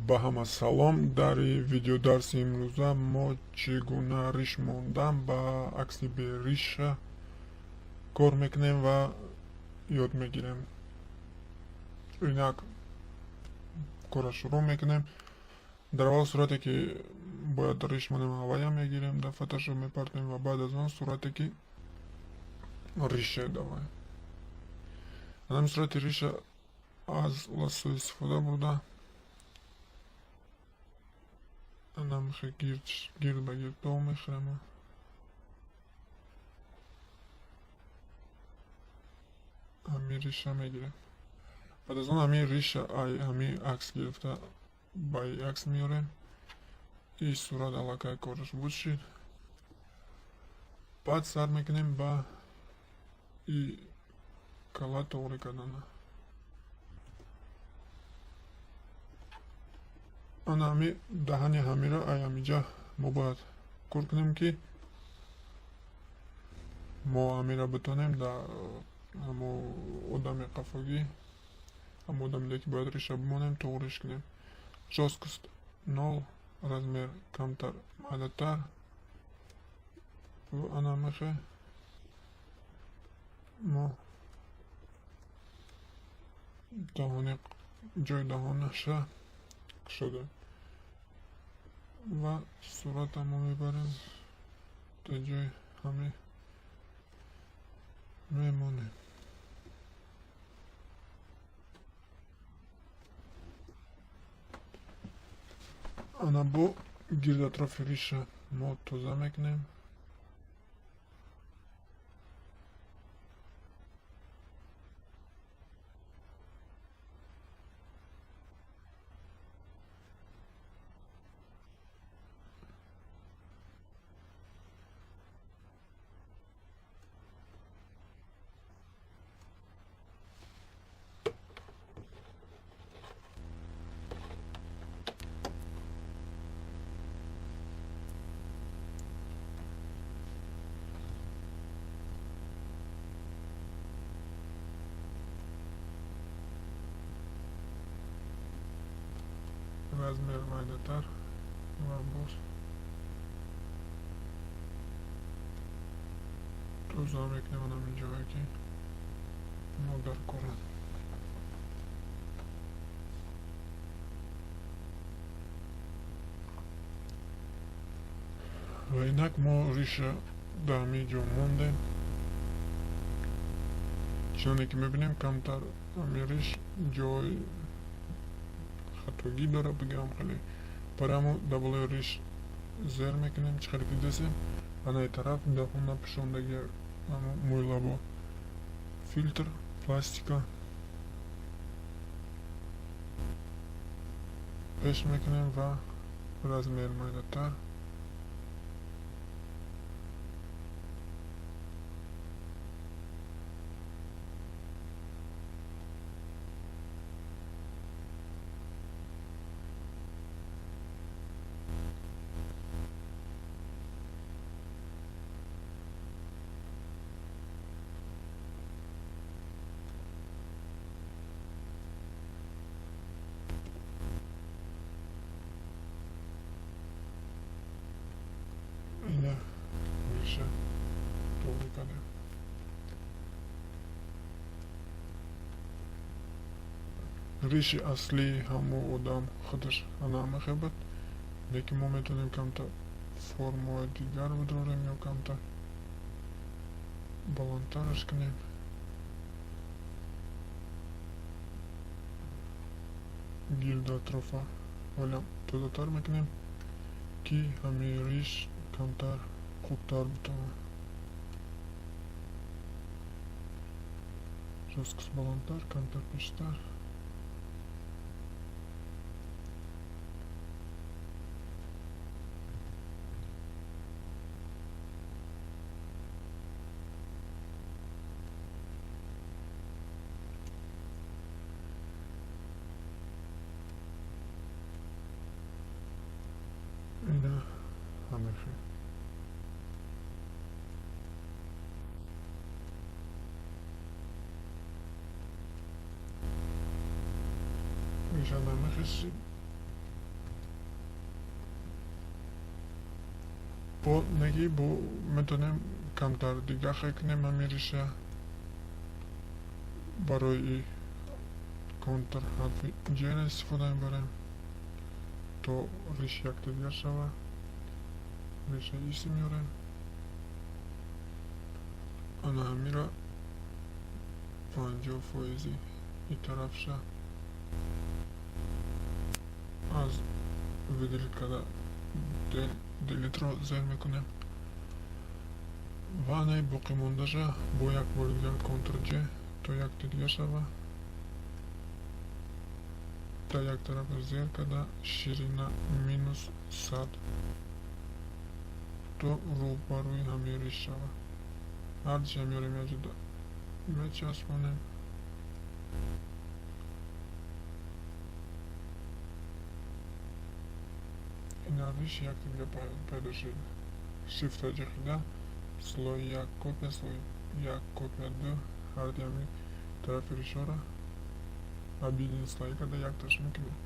Ба ҳама салом. Дар видеодарси имрӯза мо чӣ гуна риш мондан ба акси бериша кор мекунем ва ёд мегирем. Инак корро шурӯъ мекунем. Дар аввал сурате ки бояд риш монем, аввалям мегирем, дар фотошоп мепартоем ва баъд аз он сурате ки риша давай. Анами сурати риша аз лассо истифода бурда анамихе гирд ба гирд то мехӯрем. Ҳамин риша мегирем. Баъд аз он ҳамин риша ай ҳамин акс гирифта ба и акс меорем. И сурат аллакай кораш буд шид. Баъд сар мекунем ба и кала тоғрӣ кардана. Ана ҳами даҳани ҳамиро ай ҳамиҷа мо бояд кор кунем, ки мо ҳамиро битонем дар ҳамо одами қафогӣ, ҳамо одамиде ки бояд риша бимонем, тоғриш кунем. Жёсткость 0, размер камтар майдатар. Ана мехе мо даҳони ҷои даҳонаша кушодем ва суратамо мебарем то ҷои ҳами мемонем. Ана бо гирд атрофи риша мо тоза мекунем. Размер майдатар ва боз тоза мекунем ҳамин ҷое ки мо дар коранд. Ва инак мо риша дар ҳамин ҷо мондем. Чуноне ки мебинем, камтар ҳамин риш ҷои хатогӣ дора, бигӯям хеле. Барои ҳамо дар болои риш зер мекунем, чӣ хеле ки дидесем, анаи тараф даҳона пӯшондаги ҳамо мӯйлабо. Филтр, пластика пеш мекунем ва размер майдатар. Риши аслии ҳамо одам худаш ана буд, лекин мо метавонем камтар формаҳои дигар бидорем ё камтар баландтараш кунем. Гирду атрофа ҳолям тозатар мекунем, ки ҳамин риш камтар хубтар битавонад. Жёсткость баландтар, камтар пештар. Ина ҳамехе. Риша намехешид. Бо неги бо метавонем камтар дига хел кунем ҳамин риша. Барои Ctrl ҳарфи J-ро истифода мебарем то риш якта дигар шава. Риша иси меорем. Ана ҳамира 50% и тарафша аз выделить карда Delete-ро зер мекунем ва анаи боқимондаша бо як бори дигар Ctrl J то якта дигар шава. Дар як тарафа зер карда ширина минус 100 то рӯбарӯи ҳамин риш шава. Ҳардиша меорем якҷода мечаспонем. Ина риш якта дига пайдо шуд. Shift-а ҷиқида слой 1 копия, слой 1 копия 2 ҳарди ҳамин тарафи ришҳоро объединить слои карда якташ мекунем.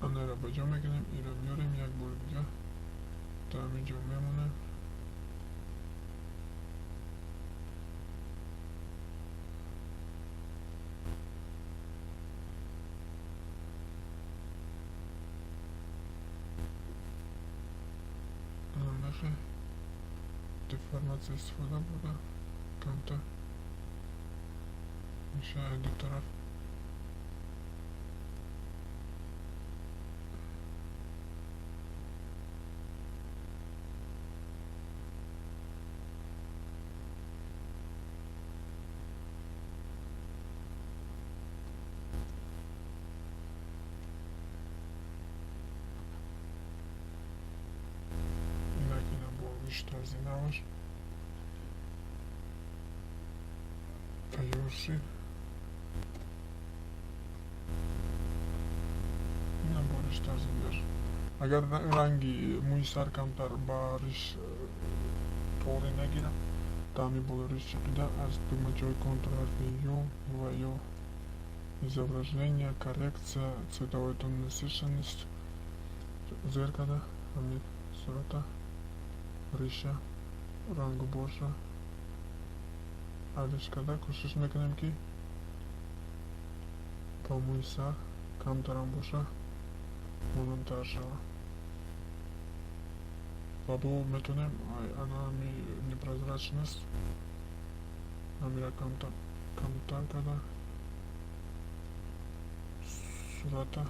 Анаро ба ҷо мекунем, инро меорем як бори дига дар ҳамин ҷо мемонем. Деформация истифода бурда камтар мешавад ду тараф. Тарзи наваш тайёр шуд. Инам бо риш тарзи дигар. Агар ранги мӯи сар камтар ба риш торе нагирад, дар ҳамин боло риш чиқида аз тугмачаҳои Ctrl ҳарфи Ю ва ё изображение, коррекция, цветовой тон насыщенность зер карда ҳамин сурата риша рангу борша алиш карда кӯшиш мекунем ки ба мӯи сар камтарам боша монандтар шава. Ва бо метавонем ана ҳами непрозрачность ҳамира камтар карда сурата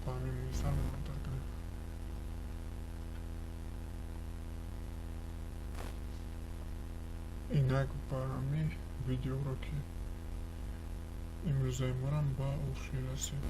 ба ҳамин мӯи сар монандтар кунем. Инак ба ҳамин видеоро ки имрӯзаи морам ба охир расид.